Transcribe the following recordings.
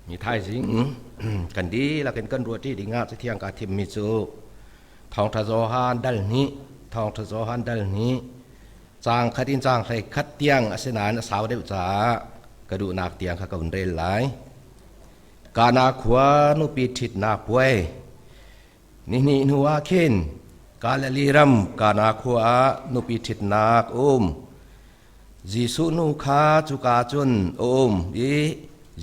Mi thaizing kan dihlak in kan ruahṭi dingah Cathiang kaa thimmi cu Thawngṭha Johan dal hnih, Thawngṭha Johan dal hnih, caang khat in caang 11 tiang a si nain a sau deuh caah ka duhnak tiang kha ka vun rel lai. Kana khua nupi ṭhitnak puai Nihnih hnu ah khin Galilee ram Kana khua ah nupi ṭhitnak a um. Jesuh nu kha cuka cun a um i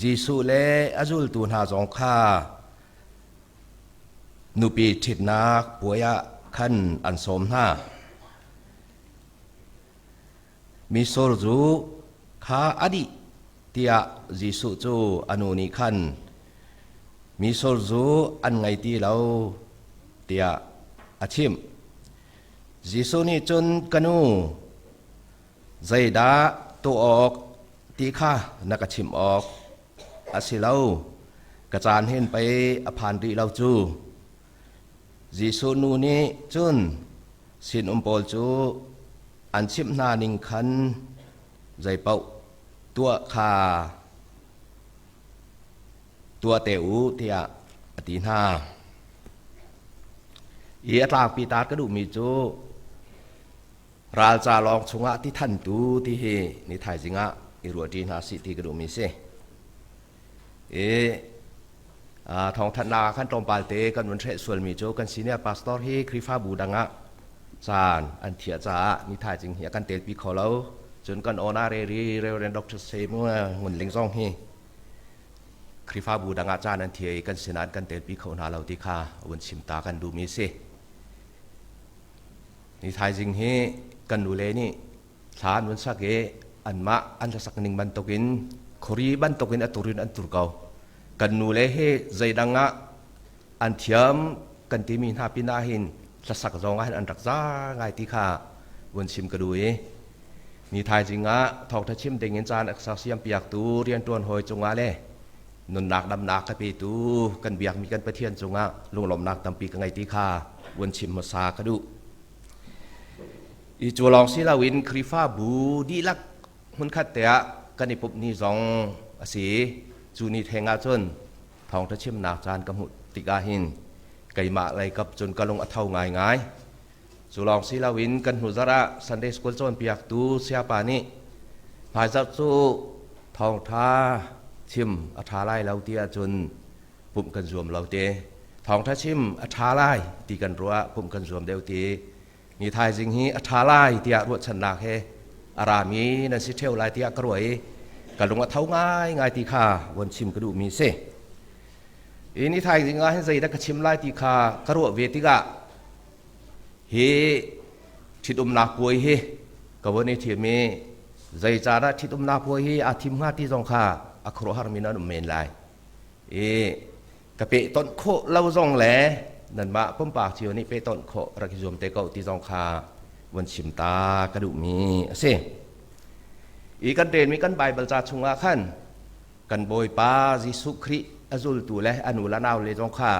Jesuh le a zultu hna zong kha nupi ṭhitnak puai ah khan an sawm hna. Mitsur zu kha a dih tiah Jesuh cu a nu nih khan mitsur zu an ngei ti lo tiah a chimh. Jesuh nih cun ka nu zeidah tuah awk ti kha na ka chimh awk a si lo ka caan hin pei a phan rih lo cu. Jesuh nu nih cun sinum pawl cu an chimh hna ning khan zeipaoh tuah kha tuah te u tiah a ti hna. Hi a tlangpi ta ka duhmi cu ralca lawng chungah ti thantu ti hi ni thaizing ah i ruahṭi hna sih ti ka duhmi si. I thawngthanhnak ah khan tlawmpal te kan vun hreh sualmi cu kan senior pastor hi Khrihfabu dang ah caan an thiah caah ni thaizing hi a kan telpi kho lo. Cun kan honorary Reverend Dr. Samuel Ngun Ling zong hi Khrihfabu dang ah caan an thia i kan sinah an kan telpi kho hna lo ti kha vun chim ta kan duhmi si. Ni thaizing hi kan nule nih thla an vun sak i anmah an hlasak ning bantukin khuari bantukin a tur in an tur ko. Kan nule hi zeidang ah an thiam kan timi hna pin ah hin hlasak zong ah hin an rak za ngai ti kha vun chim ka duh i ni thaizing ah thawngtha chim ding in caan a sersiam piaktu riantuan hawi cungah le nunnak damnak ka petu kan biakmi kan Pathian cungah lunglawmhnak tampi ka ngei ti kha vun chim hmasa ka duh. I cu lawng si loin Khrihfabu dihlak hmunkhat te ah kan i pumh ni zong a si. Cu ni theng ah cun thawngtha chimnak caan ka hmuh tikah hin keimah lei kap cun ka lung a tho ngaingai. Cu lawng si loin kan hnu zarh ah Sunday School cawnpiaktu sayapa nih hmaizarh cu thawngtha chim a ṭha lai lo ti ahcun pumh kan zuam lo te. Thawngtha chim a ṭha lai ti kan ruah pumh kan zuam deuh ti. Ni thaizing hi a ṭha lai tiah ruahchannak he a rami nan si ṭheo lai tiah ka ruah i ka lung a tho ngaingai ti kha von chim ka duhmi si. I ni thaizing ah hin zeidah ka chim lai ti kha ka ruah ve tikah hi ṭhitumnak puai hi ka von i thim i zeicahdah ṭhitumnak puai hi aa thim hnga ti zong kha a khuaruahharmi nan um men lai. I ka pehtonh khawh lo zong le nanmah pumpak cio nih pehtonh khawh rak i zuam te ko ti zong kha von chim ta ka duhmi a si. I kan relmi kan Baibal ca chungah khan kan Bawipa Jesuh Khrih a zultu le a nu le nau le zong kha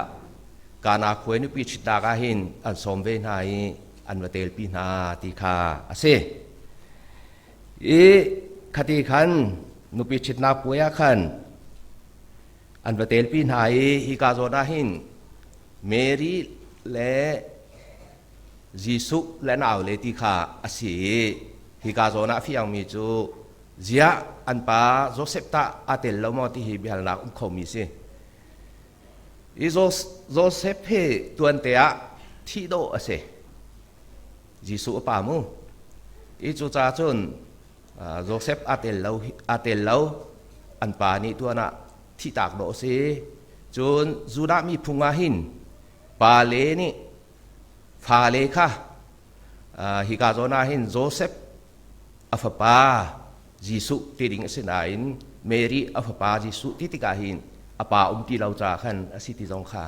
Kana khuai nupi ṭhitnak ah hin an sawm ve hna i an va telpi hna ti kha a si. I khati khan nupi ṭhitnak puai ah khan an va telpi hna i hika zawn ah hin Mary le Jesuh le nau le ti kha a si i hika zawn ah fiangmi cu ziah an pa Joseph tah aa tel lo maw ti hi biahalnak um khomi si. I Joseph hi tuante ah thih dawh a si. Jesuh a pa mu. I cucaah cun Joseph aa tel lo aa tel lo an pa nih tuan ah thihtak dawh a si. Cun Judah mi phung ah hin pale nih fale kha hika zawn ah hin Joseph a fapa Jesuh ti ding a si nain Mary a fapa Jesuh ti tikah hin a pa um ti lo caah khan a si ti zong kha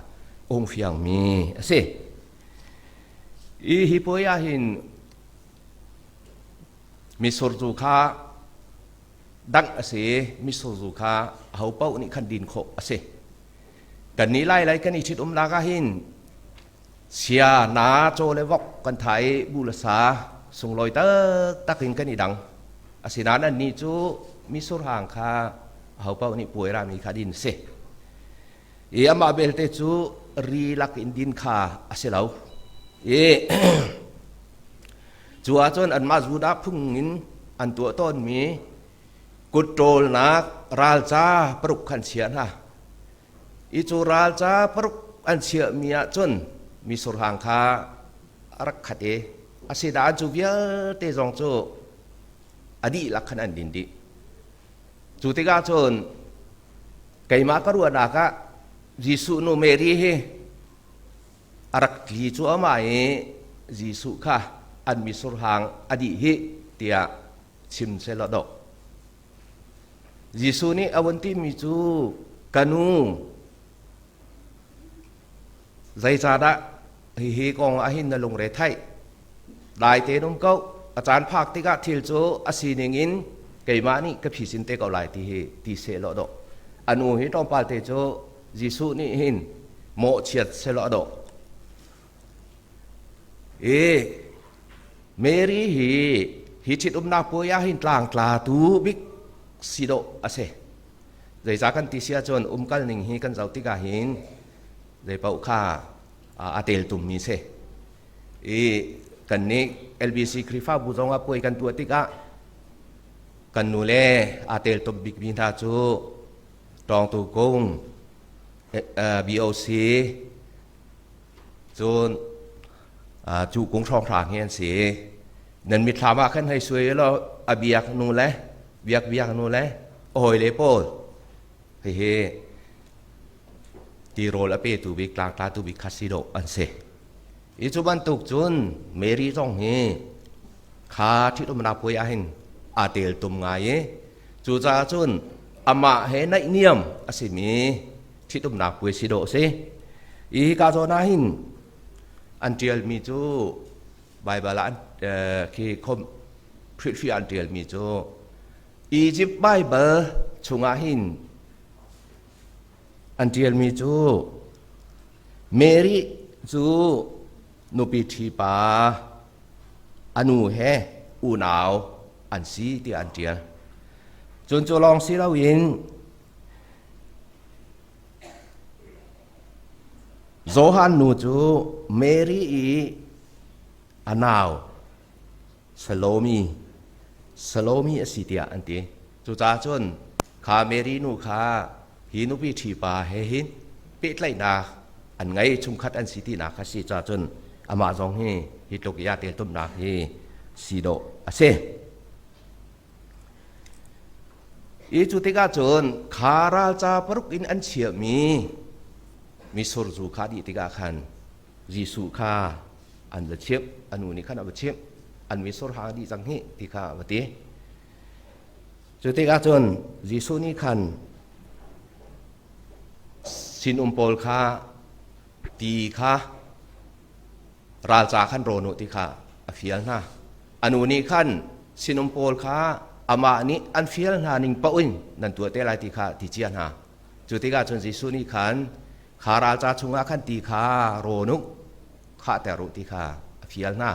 ung fiangmi a si. I hi puai ah hin Mitsur zu kha dangh a si i mitsur zu kha ahopaoh nih khan din khawh a si. Kannih Lailai kan i ṭhitumnak ah hin sia, na, caw le vok kan thah i buh le sa sunglawi taktak in kan i dang. Asinain annih cu mitsur hang kha ahopaoh nih puai rami kha din a si. I amah belte cu ri lak in din kha a si lo. I cu ahcun anmah Judah phung in an tuah tawnmi kut ṭawlnak ralca paruk kha an chiah hna. I cu ralca paruk an chiahmi ahcun misurhang kha a rak khat i asinain cu vialte zong cu a dihlak khan an din dih. Cu tikah cun keimah ka ruahnak ah Jesuh nu Mary hi a rak tli cuahmah i Jesuh kha an misurhang a dih hih tiah chim sehlaw dawh. Jesuh nih a vun timi cu ka nu zeicahdah hihi kong ah hin na lungre theih? Dai tein um ko. A caan phak tikah thil cu a sining in keimah nih ka phisin te ko lai ti hi ti sehlaw dawh. A nu hi tlawmpal te cu Jesuh nih hin mawhchiat sehlaw a dawh. I Mary hi hi ṭhitumnak puai ah hin tlangtlatu bik si dawh a si. Zeicah kan ti si ahcun umkal ning hi kan zoh tikah hin zeipaoh kha a teltummi si. I kannih LBC Khrihfabu zong ah puai kan tuah tikah kan nu le aa teltum bikmi hna cu Tawngtu Kung, BOC, cun cu kung hrawnghrang hi an si. Nan mitthlam ah khan hei suai law a biak nu le biak biak nu le a hawile pawl hihi tirawl a petu bik tlangtlatu bik kha si dawh an si. I cu bantuk cun Mary zong hi kha ṭhitumnak puai ah hin aa teltum ngai i cucaah cun amah he naihniam a simi ṭhitumnak puai si dawh a si. I hika zawn ah hin an ṭialmi cu Baibal ah khi khom Khrihfi an ṭialmi cu Egypt Baibal chungah hin an ṭialmi cu Mary cu nupi ṭhi pa a nu he unau an si tiah an ṭial. Cun cu lawng si loin Johan nu cu Mary i a nau Salomi Salomi a si tiah an ti. Cucaah cun kha Mary nu kha hi nupi ṭhi pa he hin pehtlaihnak an ngei chungkhat an si tinak kha si caah cun amah zong hi hi tluk i aa teltumnak hi si dawh a si. I cu tikah cun kha ralca paruk in an chiahmi mitsur zu kha dih tikah khan Jesuh kha an va chimh, a nu nih khan a va chimh, an mitsur hang dih cang hih ti kha a va ti. Cu tikah cun Jesuh nih khan sinum pawl kha ti kha ralca khan rawn u ti kha a fial hna. A nu nih khan sinum pawl kha amah nih an fial hna ning paoh in nan tuah te lai ti kha ti cia hna. Cu tikah cun Jesuh nih khan kha ralca chungah khan ti kha rawn u, khahter u ti kha a fial hna.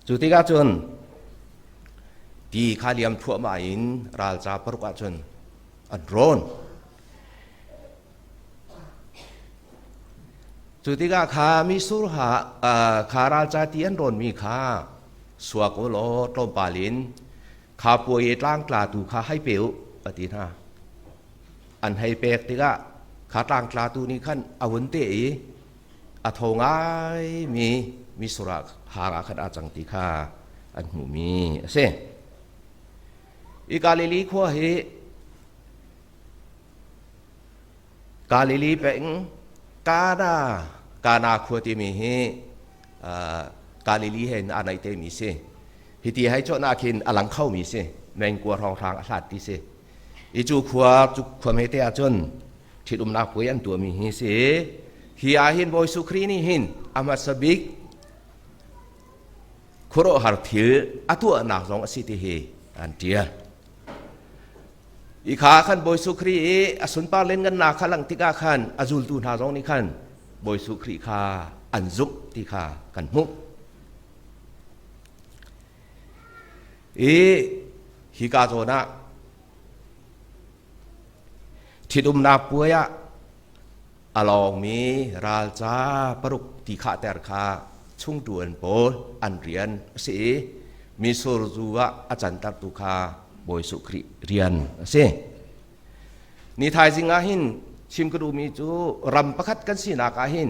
Cu tikah cun ti kha liam thluahmah in ralca paruk ah cun an rawn. Cu tikah kha mitsur ha kha ralca ti an rawnmi kha suak u law tlawmpal in kha puai i tlangtlatu kha hei pe u a ti hna. An hei pek tikah kha tlangtlatu nih khan a vun teh i a tho ngaimi mitsur ah hang ah khan aa cang ti kha an hmuhmi a si. Hi Galilee khua hi Galilee peng Kana Kana khua timi hi Galilee he aa naih temi si. Hiti hei cuanh ah khin a lang khomi si. Mengkua hrawnghrang a hlat ti si. I cu khua cu khua hmete ahcun ṭhitumnak puai an tuahmi hi si. Hi ah hin Bawi Jesuh Khrih nih hin a hmasa bik khuaruahhar thil a tuahnak zong a si ti hi an ṭial. I kha khan Bawi Jesuh Khrih i a sunpar lianngannak kha langh tikah khan a zultu hna zong nih khan Bawi Jesuh Khrih kha an zumh ti kha kan hmuh. I hika zawn ah ṭhitumnak puai ah. A lawngmi ralca paruk ti khahter kha chungṭuan pawl an rian a si i mitsur zu ah a cantertu kha Bawi Jesuh Khrih rian a si. Ni thaizing ah hin chim ka duhmi cu ram pakhat kan sinak ah hin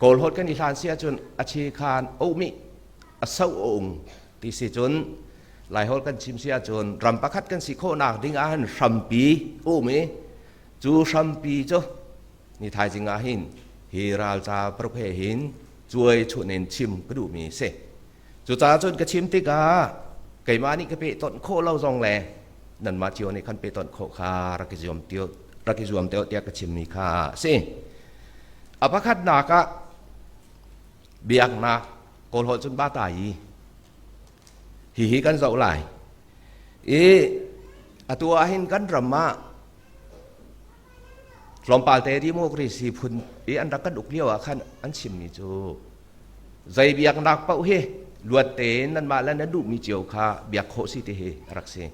Kawlholh kan i hlan si ahcun a chikhan a um i a so a ung ti si cun Laiholh kan chim si ahcun ram pakhat kan si khawhnak ding ah hin hrampi a um i cu hrampi cu ni thaizing ah hin hi ralca paruk he hin cuai chun in chim ka duhmi si. Cucaah cun ka chim tikah keimah nih ka pehtonh khawh lo zong le nanmah cio nih khan pehtonh khawh kha rak i zuam tio rak i zuam te tiah ka chimmi kha a si. A pakhatnak ah biaknak Kawlholh cun ba ta yi hihi kan zoh lai. I atu ah hin kan ram ah tlawmpal te democracy phun i an rak kan uk lio ah khan an chimmi cu zei biaknak paoh hi luat tein nanmah le nan duhmi cio kha biak khawh si ti hi a rak si.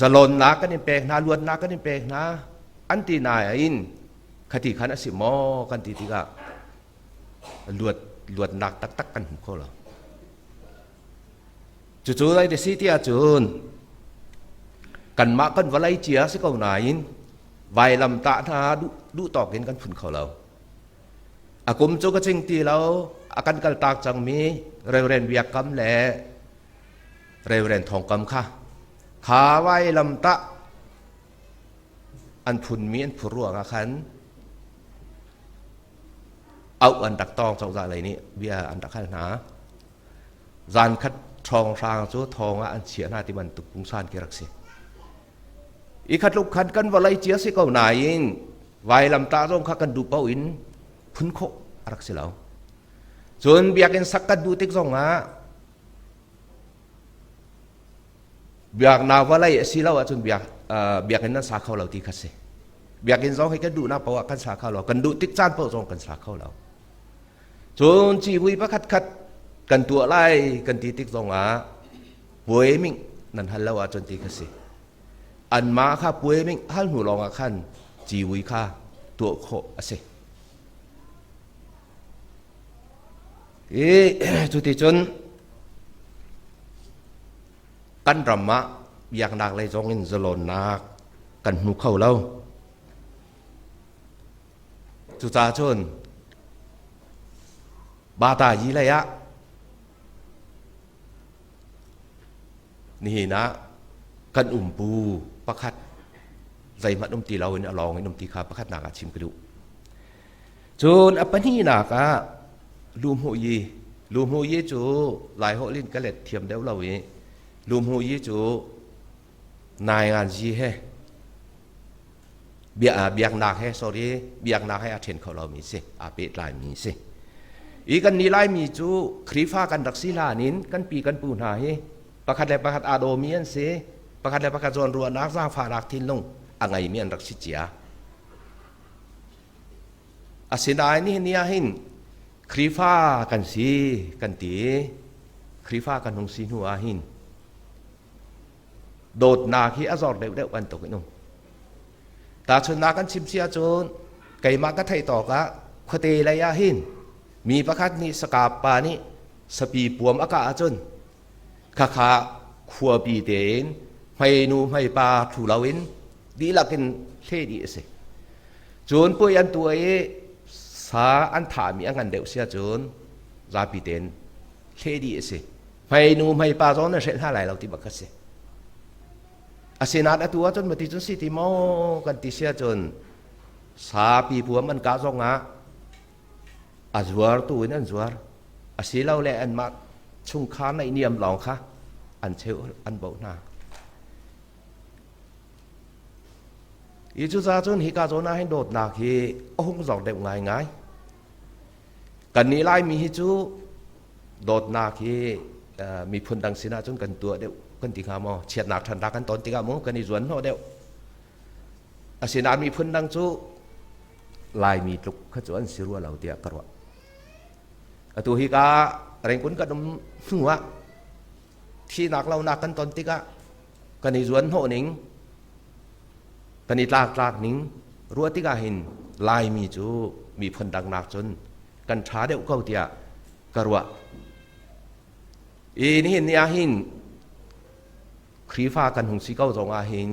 Zalonnak kan in pek hna, luatnak kan in pek hna an ti nain khati khan a si maw kan ti tikah luat luatnak taktak kan hmu kho lo. Cucu lai ti si ti ahcun kanmah kan vawlei cia si ko nain vailam tah hna duh, duh tawk in kan phun kho lo. A kum cu ka ching ti lo, a kan kaltak cangmi Reverend Biak Kam le Reverend Thawng Kam kha kha vailam tah an phunmi an phur ruangah khan auh an rak tawng cozah lei nih bia an rak hal hna. Zan khat ṭhawng hrang cu thawng ah an chiah hna ti bantuk pungsan khi rak si. I khat luk khan kan vawlei cia si ko nain vailamtah zong kha kan duh paoh in phun khawh a rak si lo. Cun biakinn sak kan duh tik zong ah biaknak vawlei a si lo ahcun biak biakinn nan sa kho lo ti kha si. Biakinn zong hi kan duhnak paoh ah kan sa kho lo. Kan duh tik caan paoh zong kan sa kho lo. Cun civui pakhat khat kan tuah lai kan ti tik zongah puaiming nan hal lo ahcun ti kha si. Anmah kha puaiming hal hnu lawngah khan civui kha tuah khawh a si. I cuticun kan ram ah biaknak lei zong in zalawnnak kan hmu kho lo. Cucaah cun Bata yi lei ah nihin ah kan umpu pakhat zeihmanh um ti loin a lawng in um ti kha pakhatnak ah chim ka duh. Cun a pahnihnak ah luhmuh yi luhmuh yi cu Laiholh in ka let thiam deuh lo i luhmuh yi cu naingan zi he biaknak he sorry biaknak he a ṭhen kho lomi si aa pehtlaimi si i kan nih Laimi cu Khrihfa kan rak si hlan in kan pi kan pu hna hi pakhat le pakhat aa dawmi an si pakhat le pakhat zawnruahnak zaangfahnak thinlung a ngeimi an rak si cia asinain nihin ni ah hin Khrihfa kan si kan ti Khrihfa kan hung si hnu ah hin Dawtnak hi a zor deuhdeuh bantuk in um. Tahchunhnak kan chim si ahcun keimah ka theih tawk ah khuate lei ah hin mi pakhat nih sakap pa nih sapi puam a kah ahcun khakha khuapi tein hmeinu hmeipa thu loin dihlak in hle dih a si. Cun puai an tuah i sa an thahmi a ngan deuh si ahcun zapi tein hle dih a si. Hmeinu hmeipa zong nan hrelh hna lai lo ti bak kha si. Asinain atu ahcun mati cun si ti maw kan ti si ahcun sapi puam an kah zong ah a zuartu in an zuar. Asilole anmah chungkhar naihniam lawng kha an cheu an boh hna. Hi cucaah cun hika zawn ah hin dawtnak hi a hung zor deuh ngaingai. Kannih Laimi hi cu dawtnak hi miphun dang sinah cun kan tuah deuh kan ti hnga maw chiatnak ṭhannak kan ton tikah mu kan i zuan hnawh deuh asinain miphun dang cu Laimi tluk kha cu an si rua lo tiah ka ruah atu hi ka rengkun kan um hnu ah thihnak lonak kan ton tikah kan i zuan hnawh ning kan i tlak tlak ning. Ruah tikah hin Laimi cu miphun dang nak cun kan ṭha deuh ko tiah ka ruah. I nihin ni ah hin Khrihfa kan hung si ko zong ah hin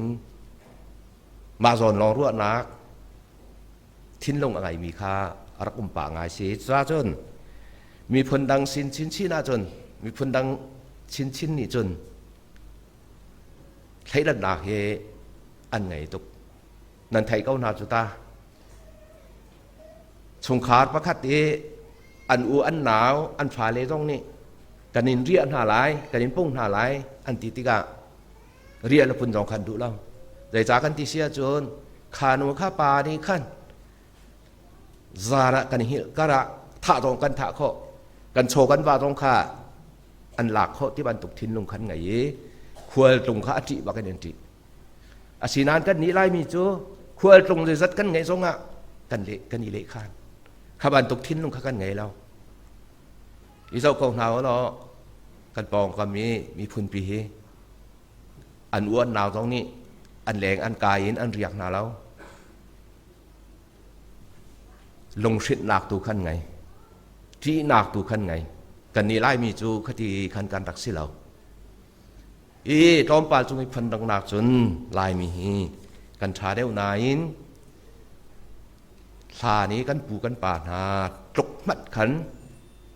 mah zawn lawng ruahnak thinlung a ngeimi kha a rak um pah ngai si. Cucaah miphun dang sin chinchin ahcun miphun dang chinchin nih cun thleidannak hi an ngei tuk. Nan theih ko hna cu ta. Chungkhar pakhat i an u an nau an fale zong nih kan in riah hna lai, kan in pung hna lai an ti tikah riah le pun zong khan duh lo. Zeicah kan ti si ahcun kha nu kha pa nih khan zan ah kan hngilh kar ah thah zong kan thah khawh kan chaw kan va zong kha an lak khawh ti bantuk thinlung khan ngei i khualtlung kha a ṭih bak in an ṭih. Asinain kan nih Laimi cu khualtlung zeizat kan ngeih zongah kan leh kan i leh khan. Kha bantuk thinlung kha kan ngei lo. I zoh ko hna law kan pawngkam i miphunpi hi an uannak zong nih an leng an kai in an riak hna lo. Lunghrinhnak tu khan ngei. Ṭihnak tu khan ngei. Kan nih Laimi cu khati khan kan rak si lo. I tlawmpal cung i phundangnak cun Laimi hi kan ṭha deuh nain hlan i kan pu kan pa hna tluk hmanh khan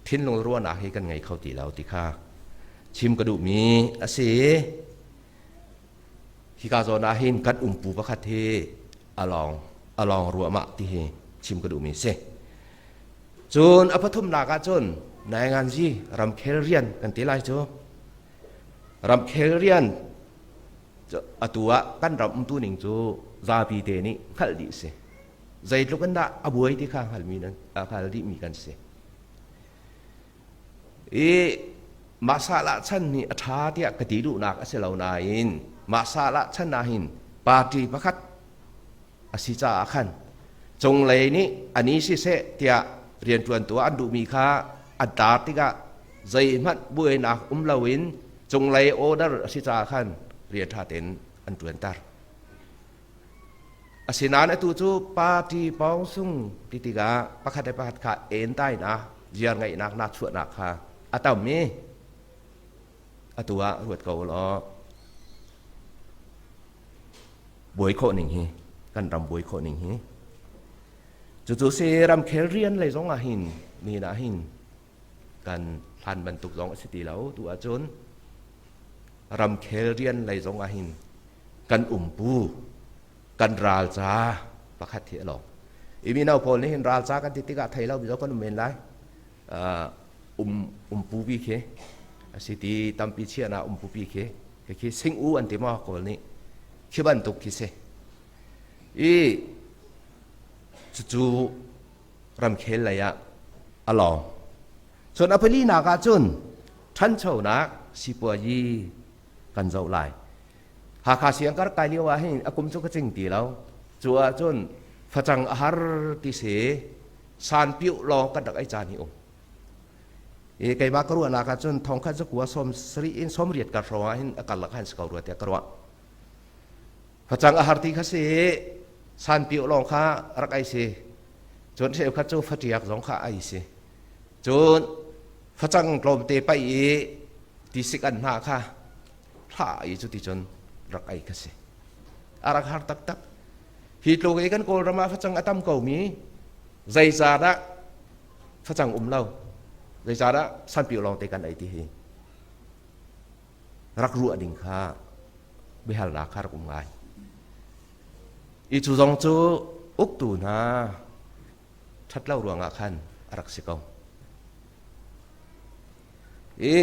thinlung ruahnak hi kan ngei kho ti lo ti kha chim ka duhmi a si. Hika zawn ah hin kan umpu pakhat hi a lawng a lawng ruahmah ti hi chim ka duhmi a si. Cun a pathumnak ah cun Nainganzi ramkhel rian kan ti lai cu. Ramkhel rian atu ah kan ram umtu ning cu zapi te nih hngalh dih si. Zeitluk in dah a buai ti kha hngalmi nan hngal dihmi kan si. I mahsahlah chan nih a ṭha tiah ka ti duhnak a si lo nain mahsahlah chan ah hin party pakhat a si caah khan cunglei nih ani siseh tiah rianṭuantu an duhmi kha an tar tikah zeihmanh buainak um loin cunglei order a si caah khan rian ṭha tein an ṭuanter. Asinain atu cu party pawng sung ti tikah pakhat le pakhat kha entainak, ziar ngeihnak, nakchuahnak kha a tam i atu ah ruat ko law buai khawh ning hi kan ram buai khawh ning hi cucu si ramkhel rian lei zong ah hin nihin ah hin kan hlan bantuk zong a si ti lo tu ahcun ramkhel rian lei zong ah hin kan umpu kan ralca pakhat hi a lo i mino pawl nih hin ralca kan ti tikah thei lo mi kan um men lai um umpu pi khi a si ti tampi chiahnak umpu pi khi khi sing u an ti maw kawl nih khi bantuk khi si i cucu ramkhel lei ah a lawng cun a palinak ah cun ṭhanchonak sipuazi kan zoh lai Hakha siang kar kai lio ah hin a kum cu ka cing ti lo cu ah cun facang a har ti si sanpiuh lawng kan rak ei caan hi um i keimah ka ruahnak ah cun thongkhat zakua sawm sarih in sawmriat kar hrawng ah hin a karlak han si ko rua tiah ka ruah facang a har ti kha si sanpiuh lawng kha rak ei si cun cheukhat cu fatiak zong kha ei si cun facang tlawmte paih i tisik an hna kha thla i cuti cun rak ei kha si a rak har taktak hi tluk i kan kawlram ah facang a tam ko mi zeicahdah facang um lo zeicahdah sanpiu lawng te kan ei ti hi rak ruah ding kha biahalnak kha rak um ngai i cu zong cu uktu hna ṭhat lo ruangah khan a rak si ko i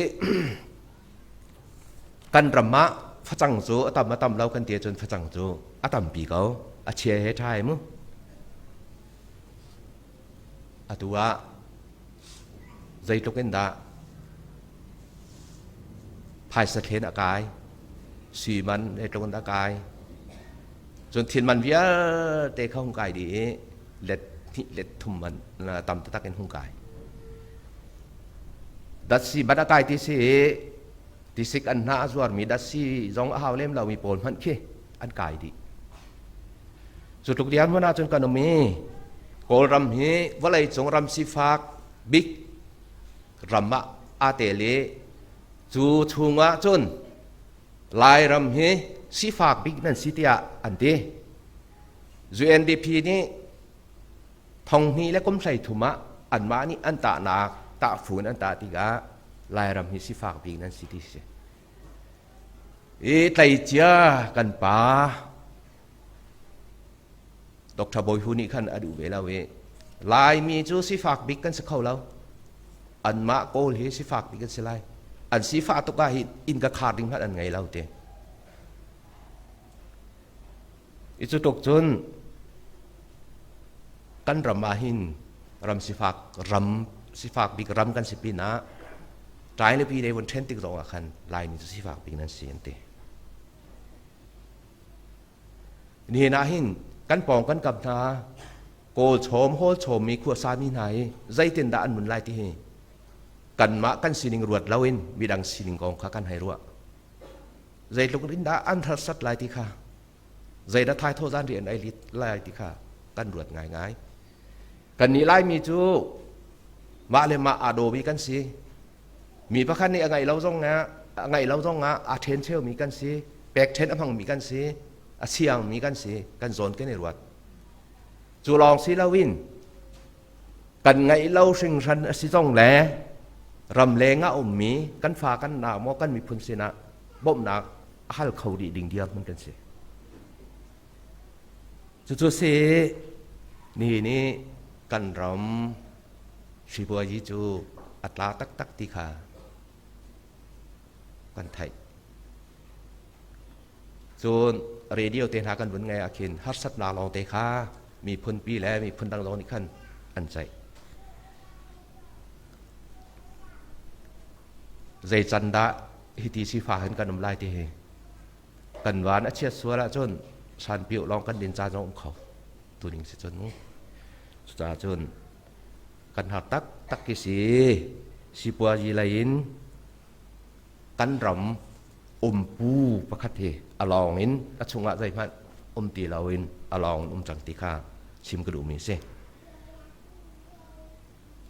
kan ram ah facang cu a tam a tam lo kan ti ahcun facang cu a tampi ko a chia he ṭha he mu Atu ah zeitluk in dah phaisa thlen a kai, sui man zeitluk in dah a kai. Cun thil man vialte kha hung kai dih i let hnih let thum man tam taktak in hung kai. Datsi man a kai ti si i tisik an hna a zuarmi datsi zong a hau lem lomi pawl hmanh khi an kai dih. Cu tluk dirhmun ahcun kan um i Kawlram hi vawleicung ram sifak bik ram ah aa tel i cu chungah cun Lairam hi sifak bik nan si tiah an ti. UNDP nih thonghnih le kum 13 ah anmah nih an tahnak tahfun an tah tikah Lairam hi sifak bik nan si ti si. I tleicia kan pa Dr. Bawi Hu nih khan a duh ve lo i Laimi cu sifak bik kan si kho lo. Anmah Kawl hi sifak bik an si lai. An sifah tuk ah hi inn ka khar ding hmanh an ngei lo ti. I cu tuk cun kan ram ah hin ram sifak ram sifak bik ram kan si pinah Ṭailipi lei vun ṭhen tik zong ah khan Laimi cu sifak bik nan si an ti. Nihin ah hin kan pawng kan kam hna Kawl chawm hawl chawmmi khuasami hna hi zeitindah an nun lai ti hi kanmah kan sining ruat loin midang sining kong kha kan hei ruah. Zeitluk in dah an harsat lai ti kha zeidah thaithawh zan rian ei lai ti kha kan ruat ngaingai. Kannih Laimi cu mah le mah aa dawmi kan si. Mi pakhat nih a ngaih lo zong ah a ngaih lo zong ah aa ṭhen cheumi kan si, pek ṭhen a hmangmi kan si, a siangmi kan si, kan zawn kan i ruat. Cu lawng si loin kan ngaih lo hringhran a si zong le ramleng ah ummi kan fa kan nau maw kan miphun sinah bawmhnak a hal kho dih ding dirhmun kan si. Cucu si nihin i kan ram sipuazi cu a tla taktak ti kha kan theih. Cun radio te hna kan vun ngaih ah khin harsatnak lawng te kha miphun pi le miphun dang zong nih khan an ceih. Zei can dah hiti sifah hin kan um lai ti hi kan van a chiat sual ahcun sanpiuh lawng kan din caan zong um kho tuning si cun mu cucaah cun kan har taktak khi si sipuazi lei in kan ram umpu pakhat hi a lawng in a chungah zeihmanh um ti loin a lawng in um cang ti kha chim ka duhmi si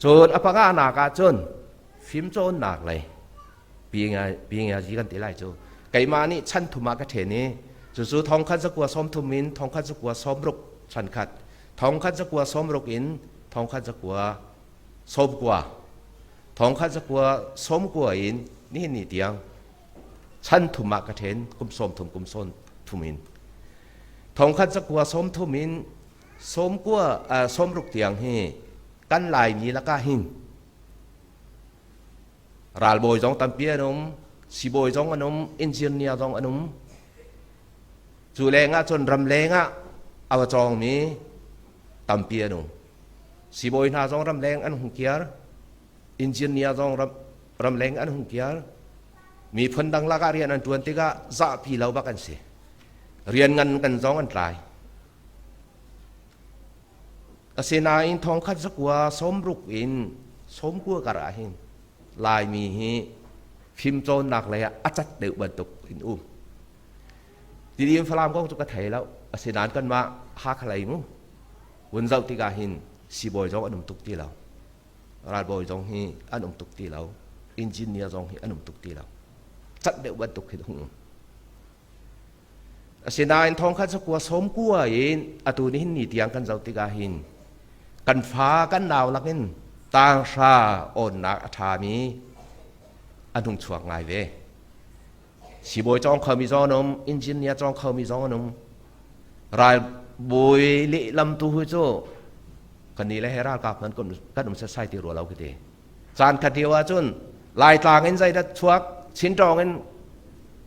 cun a panganak ah cun fimcawnnak lei Pingazi kan ti lai cu keimah nih chan thum ah ka ṭhen i cucu 1930 in 1960 chan khat 1960 in 1990 1990 in nihin ni tiang chan thum ah ka ṭhen kum 30 kum 30 in 1930 in 90 60 tiang hi kan Laimi lakah hin Ralbawi zong tampi an um, sibawi zong an um, engineer zong an um. Cu lengah cun ram lengah a va cawngmi tampi an um. Sibawi hna zong ramleng an hung kiar, engineer zong ram, ramleng an hung kiar. Miphun dang lakah rian an ṭuan tikah zahpi lo bak an si. Rian ngan kan zong an tlai. Asinain 1960 in 90 kar ah hin Laimi hi fimcawnnak lei ah a cat deuh bantuk in um. Tidim Falam kong cu ka thei lo. Asinain kanmah Hakha lei mu vun zoh tikah hin siibawi zong an um tuk ti lo. Ralbawi zong hi an um tuk ti lo. Engineer zong hi an um tuk ti lo. Cat deuh bantuk hin hung um. Asinain 1990 in atu nihin ni tiang kan zoh tikah hin kan fa kan nau lakin tanghra awnnak a ṭhami an hung chuak ngai ve. Sibawi cawng khomi zong an um, engineer cawng khomi zong an um. Ralbawi lehlam tu hi cu kan nih le he ralkap hmanh kan um setsai ti rua lo khi ti. Caan khat lio ahcun Laitlang in zeidat chuak, Chinṭawng in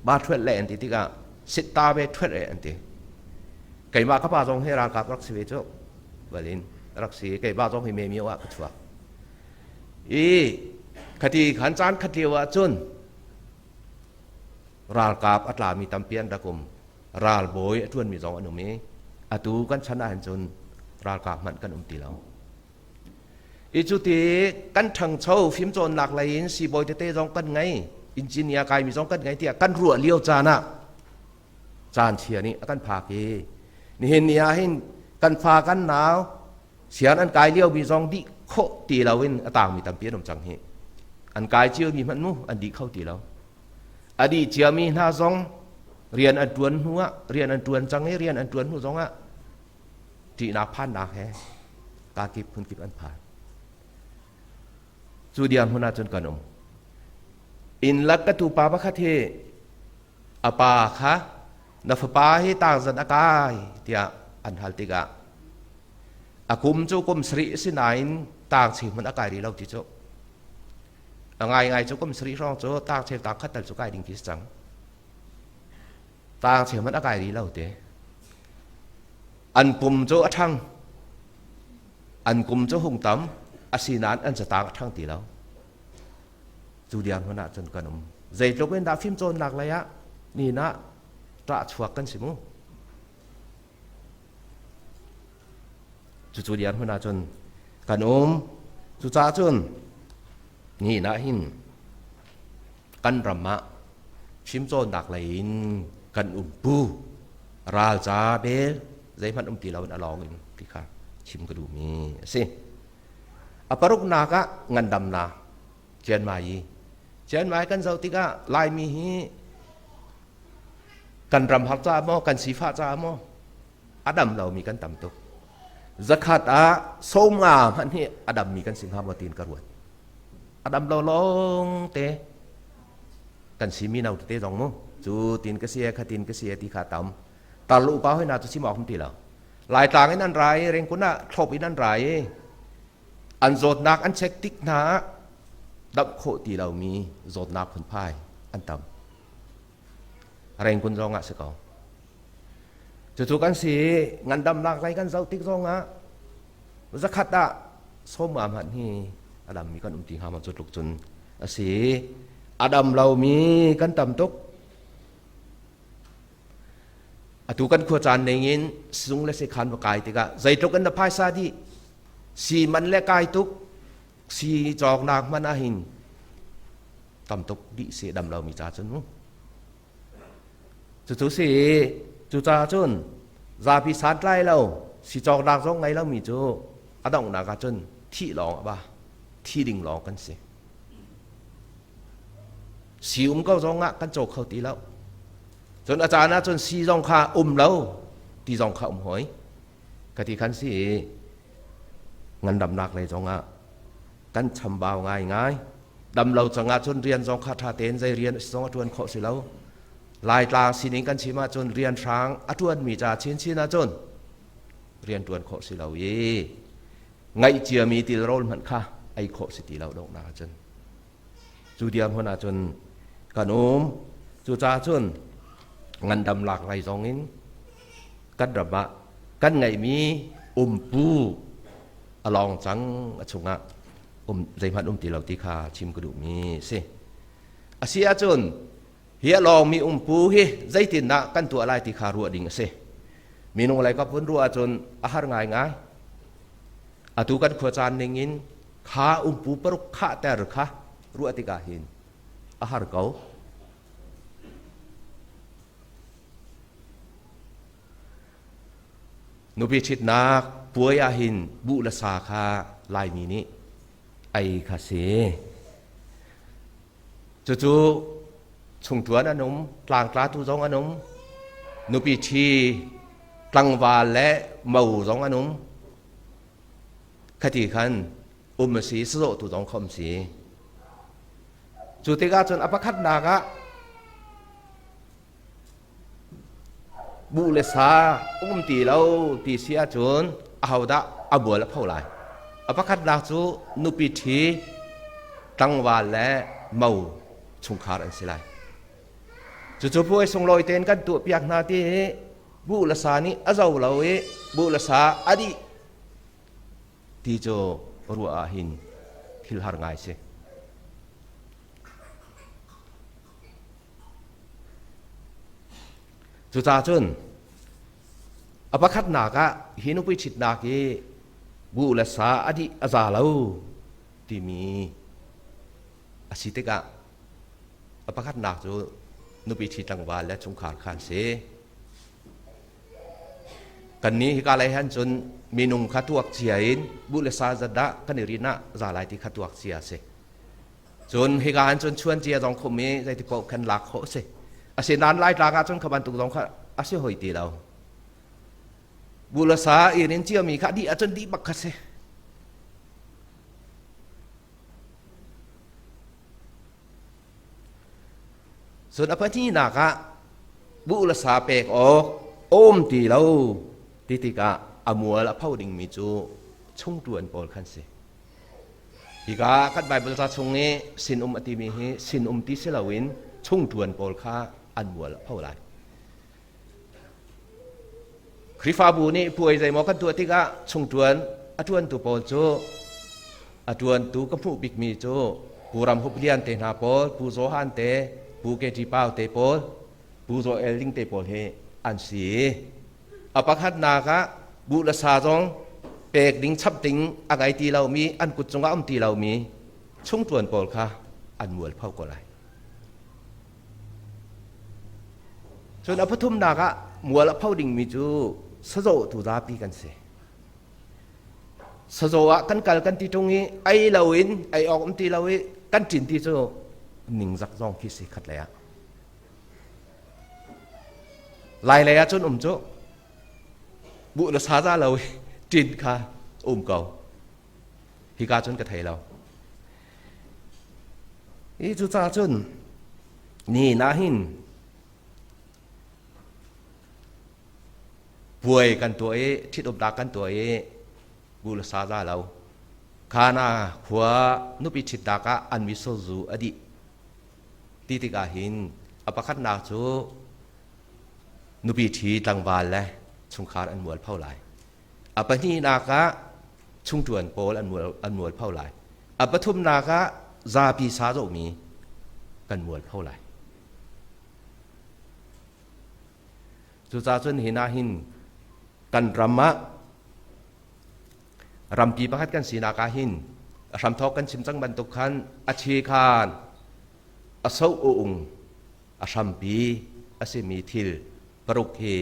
ba ṭhuat le an ti tikah sitta ve ṭhuat e an ti. Keimah ka pa zong hi ralkap rak si ve cu. Balin rak si keimah zong hi memio ah ka chuak. I khati khan caan khat lio ahcun ralkap a tlami tampi an rak um. Ralbawi a ṭuanmi zong an um i atu kan chan ahhin cun ralkap hmanh kan um ti lo. I cuti kan ṭhangcho fimcawnnak lei in siibawi tete zong kan ngei, engineer kaimi zong kan ngei tiah kan ruah lio caan ah caan chia nih a kan phak i nihin ni ah hin Kan fa kan nau sian an kai lio mi zong dih khawh ti loin a tangmi tampi an um cang hi. An kai cio mi hmanh mu an dih kho ti lo. A dih ciami hna zong rian an ṭuan hnu ah rian an ṭuan cang i rian an ṭuan hnu zong ah ṭihnak phannak he kakip phunkip an phan. Cu dirhmun ahcun kan um. Innlak ka tupa pakhat hi a pa kha na fapa hi tangzan a kai tiah an hal tikah a kum cu kum sarih a si nain tang cheu hmanh a kai rih lo ti cu. A ngaingai cu kum sarih hrawng cu tang cheu tang khat tal cu kai ding khi si cang. Tang cheu hmanh a kai rih lo te. An kum cu a ṭhang. An kum cu hung tam. Asinain an catang a ṭhang ti lo. Cu dirhmun ah cun kan um. Zeitluk in dah fimcawnnak lei ah nihin ah ṭah chuak kan si mu. Cucu dirhmun ah cun kan um. Cucaah cun nihin ah hin kan ram ah fimcawnnak lei in kan umpu ralca bel zeihmanh um ti loin a lawng in ti kha chim ka duhmi a si. A paruknak ah ngandamnak Chiang Mai i Chiang Mai kan zoh tikah Laimi hi kan ram har caah maw kan sifah caah maw a dam lomi kan tam tuk. Zakhat ah 50 hmanh hi a dammi kan si hnga maw tiin ka ruat. A dam lo lawng te kan si mi no tete zong mu cu tin ka si kha tin ka si ti kha tam. Tar lu upa hoi na cu chim awk um ti lo. Laitlang in an ra i Rengkun ah thlop in an ra i an zawtnak an check tik hna ah damh khawh ti lomi zawtnak phunphai an tam. Rengkun zong ah si ko. Cucu kan si ngandamnak lei kan zoh tik zong ah zakhat ah 50 hmanh hi a dammi kan um ti hnga maw cu tluk cun a si. A dam lomi kan tam tuk. Atu kan khua caan ning in sizung le sekhan va kai tikah zeitluk in na phaisa dih si man le kai tuk si cawknak hmanh ah hin tam tuk dih si dam lomi ca cun mu. Cucu si cucaah cun zapi santlai lo si cawknak zong ngei lomi cu a donghnak ah cun thih lawng a ba thi ding lawng kan si. Si um ko zong ah kan caw kho ti lo. Cun a caan ah cun si zong kha um lo ti zong kha um hoi. Ka ti khan si ngandamnak lei zong ah kan chambau ngaingai. Dam lo cang ah cun rian zong kha ṭha tein zei rian zong a ṭuan khawh si lo. Laitlang sining kan chim ahcun rian hrang a ṭuanmi ca chinchin ahcun rian ṭuan khawh si lo i ngaih ciami tilrawl hmanh kha ei khawh si ti lo donghnak ahcun. Cu dirhmun ahcun kan um. Cucaah cun ngandam lak lei zong in kan ram ah kan ngeihmi umpu a lawng cang a chungah um zeihmanh um ti lo ti kha chim ka duhmi a si. A si ahcun hi a lawngmi umpu hi zeitindah kan tuah lai ti kha ruah ding a si. Minung lei kap vun ruah ahcun a har ngaingai. Atu kan khuacaan ning in kha umpu paruk khahter kha ruah tikah hin a har ko. Nupi ṭhitnak puai ah hin buh le sa kha Laimi nih ei kha si. Cucu chungṭuan an um, tlangtlatu zong an um, nupi ṭhi tlangval le mo zong an um. Khati khan um a si, sazawhtu zong kha um si. Cu tikah cun a pakhatnak ah buh le sa um ti lo ti si ahcun ahodah a bual a pho lai. A pakhatnak cu nupi ṭhi, tlangval le mo chungkhar an si lai. Cucu puai sunglawi tein kan tuahpiak hna ti hi buh le sa nih a zo lo i buh le sa a dih ti cu ruah ah hin thil har ngai si. Cucaah cun a pakhatnak ah hi nupi ṭhitnak hi buh le sa a dih a za lo timi a si tikah a pakhatnak cu nupi ṭhi tlangval le chungkhar kha an si. Kannih hika lei han cun minung kha tuak cia in buh le sa zat dah kan i rin ah za lai ti kha tuak cia a si. Cun hika han cun chuan cia zong khum i zeiti paoh khan lak khawh a si. Asinain Laitlang ah cun kha bantuk zong kha a si hoi ti lo. Buh le sa i rin ciami kha dih ahcun dih bak kha si. Cun a pahnihnak ah buh le sa pek awk a um ti lo ti tikah a mual a pho dingmi cu chungṭuan pawl khan si. Hika kan Baibal ca chung i sinum a timi hi sinum ti si loin chungṭuan pawl kha an mual a pho lai. Khrihfabu nih puai zeimaw kan tuah tikah chungṭuan a ṭuantu pawl cu a ṭuantu ka hmuh bikmi cu Pu Ram Hup Lian te hna pawl, Pu Johan te, Pu KT Pau te pawl, Pu Joel Ding te pawl hi an si. A pakhatnak ah buh le sa zong pek ding chap ding a ngei ti lomi, an kut cungah um ti lomi chungṭuan pawl kha an mualpho ko lai. Cun a pathumnak ah mual a pho dingmi cu sazawhtu zapi kan si. Sazaw ah kan kal kan ti ṭung i ei loin ei awk um ti lo i kan ṭin ti cu ningzak zong khi si khat lei ah. Lai lei ah cun um cu buh le sa za lo i ṭin kha um ko. Hika cun ka thei lo. Hi cucaah cun nihin ah hin puai kan tuah i ṭhitumnak kan tuah i bu le sa za lo. Kana khua nupi ṭhitnak ah an misur zu a dih ti tikah hin a pakhatnak cu nupi ṭhi tlangval le chungkhar an mualpho lai. A pahnihnak ah chungṭuan pawl an mualpho lai. A pathumnak ah zapi sa zohmi kan mualpho lai. Cucaah cun hin ah hin kan ram ah rampi pakhat kan sinak ah hin a hramthawk kan chim cang bantuk khan a che khan a so ung a hrampi a simi thil paruk hi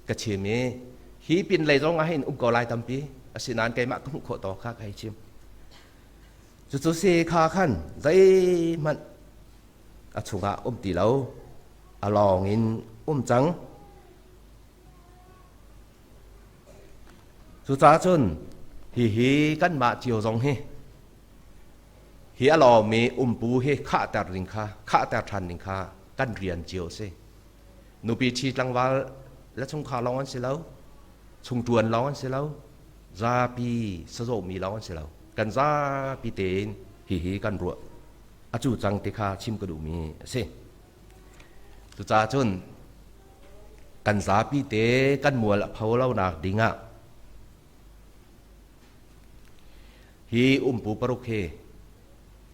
ka chim i hi pin lei zong ah hin um ko lai tampi asinain keimah ka hmuh khawh tawk kha ka hei chim. Cucu si kha khan zeihmanh a chungah um ti lo, a lawng in um cang. Cucaah cun hihi kanmah cio zong hi hi a lawmi umpu hi khahter ding kha khahter ṭhan ding kha kan rian cio a si. Nupi ṭhi tlangval le chungkhar lawng an si lo, chungṭuan lawng an si lo, zapi sazawhmi lawng an si lo. Kan zapi tein hihi kan ruah. A cu cang ti kha chim ka duhmi a si. Cucaah cun kan zapi te kan mual a pho lonak dingah hi umpu paruk hi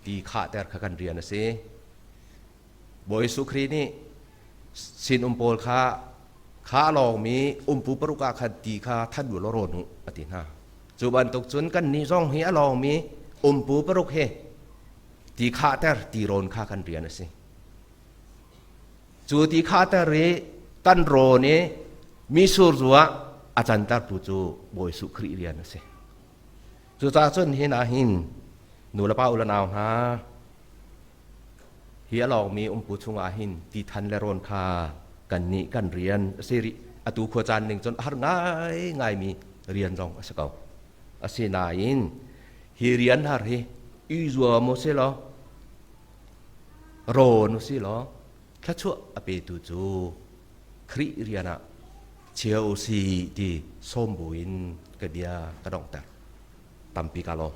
ti khahter kha kan rian a si. Bawi Jesuh Khrih nih sinum pawl kha kha a lawngmi umpu paruk ah khan ti kha than u law rawn u a ti hna. Cu bantuk cun kannih zong hi a lawngmi umpu paruk hi ti khahter ti rawn kha kan rian a si. Cu ti khahter i kan rawn i misur zu ah a cantertu cu Bawi Jesuh Khrih rian a si. Cucaah cun hin ah hin nu le pa u le nau hna Hi a lawngmi umpu chungah hin ti than le rawn kha kannih kan rian a si rih. Atu khuacaan ning cun a har ngaingaimi rian zong a si ko. Asinain hi rian har hi i zuam u si law, rawn u si law, thluachuah a petu cu Khrih rian ah chia u si ti sawm buin ka bia ka donghter. Tampi ka lawm.